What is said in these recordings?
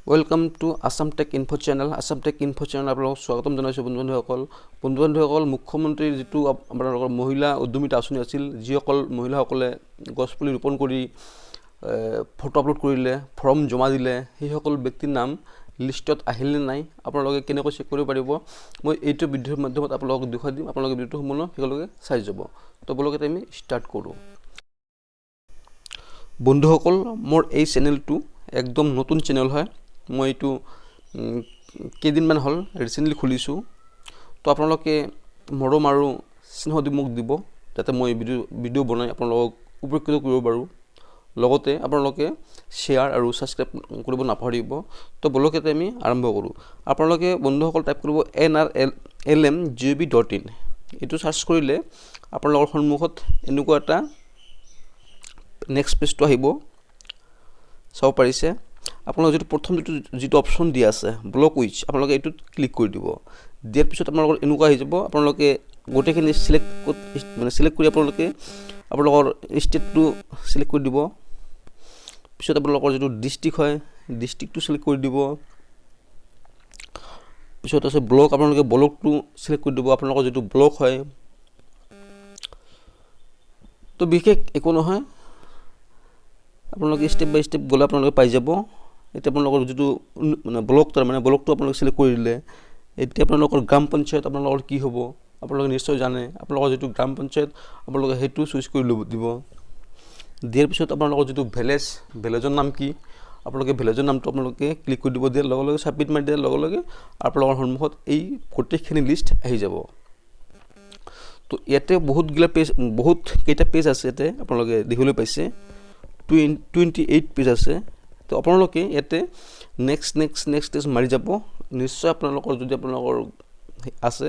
Welcome to Assam Tech Info channel. Assam Tech Info channel আপোনালোকক স্বাগতম জনাইছোঁ। বন্ধু বান্ধৱীসকল, বন্ধু বান্ধৱীসকল, মুখ্যমন্ত্ৰীৰ যিটো আপোনালোকৰ মহিলা উদ্যমিতা আঁচনি আছিল, যিসকল মহিলাসকলে গছপুলি ৰোপণ কৰি ফটো আপলোড কৰিলে, ফৰ্ম জমা দিলে, সেইসকল ব্যক্তিৰ নাম লিষ্টত আহিল নে নাই, আপোনালোকে কেনেকৈ চেক কৰিব পাৰিব, মই এইটো ভিডিঅ'ৰ মাধ্যমত আপোনালোকক দেখুৱাই দিম। আপোনালোকে ভিডিঅ'টো সম্পূৰ্ণ শেষলৈকে চাই যাব। তো বলক, এতিয়া আমি ষ্টাৰ্ট কৰোঁ। বন্ধুসকল, মোৰ এই চেনেলটো একদম নতুন চেনেল হয়। মই এইটো কেইদিনমান হ'ল, ৰিচেণ্টলি খুলিছোঁ। তো আপোনালোকে মৰম আৰু স্নেহ দি মোক দিব, যাতে মই ভিডিঅ' বনাই আপোনালোকক উপকৃত কৰিব পাৰোঁ। লগতে আপোনালোকে শ্বেয়াৰ আৰু ছাবস্ক্ৰাইব কৰিব নাপাহৰিব। তো বলক, এতিয়া আমি আৰম্ভ কৰোঁ। আপোনালোকে বন্ধুসকল টাইপ কৰিব nrlmgov.in। এইটো চাৰ্চ কৰিলে আপোনালোকৰ সন্মুখত এনেকুৱা এটা নেক্সট পেজটো আহিব, চাব পাৰিছে। আপোনালোকে যিটো প্ৰথম যিটো অপশ্যন দিয়া আছে ব্লক ৱাইজ, আপোনালোকে এইটোত ক্লিক কৰি দিব। দিয়াৰ পিছত আপোনালোকৰ এনেকুৱা আহি যাব। আপোনালোকে গোটেইখিনি চিলেক্ট, মানে চিলেক্ট কৰি আপোনালোকে আপোনালোকৰ ষ্টেটটো চিলেক্ট কৰি দিব। পিছত আপোনালোকৰ যিটো ডিষ্ট্ৰিক্ট হয়, ডিষ্ট্ৰিক্টটো চিলেক্ট কৰি দিব। পিছত আছে ব্লক, আপোনালোকে ব্লকটো চিলেক্ট কৰি দিব, আপোনালোকৰ যিটো ব্লক হয়। তো বিশেষ একো নহয়, আপোনালোকে ষ্টেপ বাই ষ্টেপ গ'লে আপোনালোকে পাই যাব। এতিয়া আপোনালোকৰ যিটো মানে ব্লক, তাৰমানে ব্লকটো আপোনালোকে চিলেক্ট কৰি দিলে। এতিয়া আপোনালোকৰ গ্ৰাম পঞ্চায়ত আপোনালোকৰ কি হ'ব, আপোনালোকে নিশ্চয় জানে। আপোনালোকৰ যিটো গ্ৰাম পঞ্চায়ত, আপোনালোকে সেইটো চুইচ কৰি ল'ব দিব। দিয়াৰ পিছত আপোনালোকৰ যিটো ভিলেজ, ভিলেজৰ নাম কি, আপোনালোকে ভিলেজৰ নামটো আপোনালোকে ক্লিক কৰি দিব। দিয়াৰ লগে লগে, ছাবমিট মাৰি দিয়াৰ লগে লগে আপোনালোকৰ সন্মুখত এই গোটেইখিনি লিষ্ট আহি যাব। তো ইয়াতে বহুতগিলা পেজ, বহুত কেইটা পেজ আছে। ইয়াতে আপোনালোকে দেখিবলৈ পাইছে, 28 পেজ আছে। তো আপোনালোকে ইয়াতে নেক্সট, নেক্সট, নেক্সট মাৰি যাব। নিশ্চয় আপোনালোকৰ যদি আপোনালোকৰ আছে,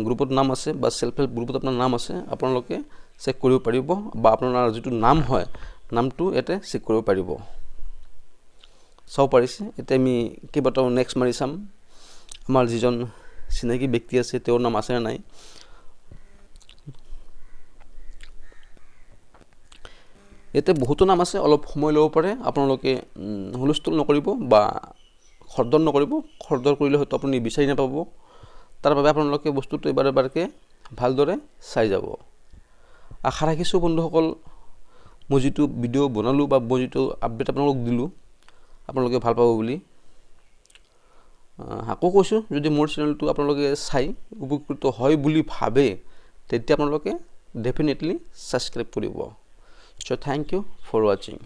গ্ৰুপত নাম আছে বা চেল্ফ হেল্প গ্ৰুপত আপোনাৰ নাম আছে, আপোনালোকে চেক কৰিব পাৰিব বা আপোনাৰ যিটো নাম হয়, নামটো ইয়াতে চেক কৰিব পাৰিব। চাব পাৰিছে। এতিয়া আমি কেইবাটাও নেক্সট মাৰি চাম, আমাৰ যিজন চিনাকি ব্যক্তি আছে তেওঁৰ নাম আছেনে নাই। ইয়াতে বহুতো নাম আছে, অলপ সময় ল'ব পাৰে। আপোনালোকে হুলস্থুল নকৰিব বা খৰধৰ নকৰিব। খৰধৰ কৰিলে হয়তো আপুনি বিচাৰি নাপাব। তাৰ বাবে আপোনালোকে বস্তুটো এবাৰ এবাৰকৈ ভালদৰে চাই যাব। আশা ৰাখিছোঁ বন্ধুসকল, মই যিটো ভিডিঅ' বনালোঁ বা মই যিটো আপডেট আপোনালোকক দিলোঁ, আপোনালোকে ভাল পাব বুলি। আকৌ কৈছোঁ, যদি মোৰ চেনেলটো আপোনালোকে চাই উপকৃত হয় বুলি ভাবে, তেতিয়া আপোনালোকে ডেফিনেটলি ছাবস্ক্ৰাইব কৰিব। So thank you for watching.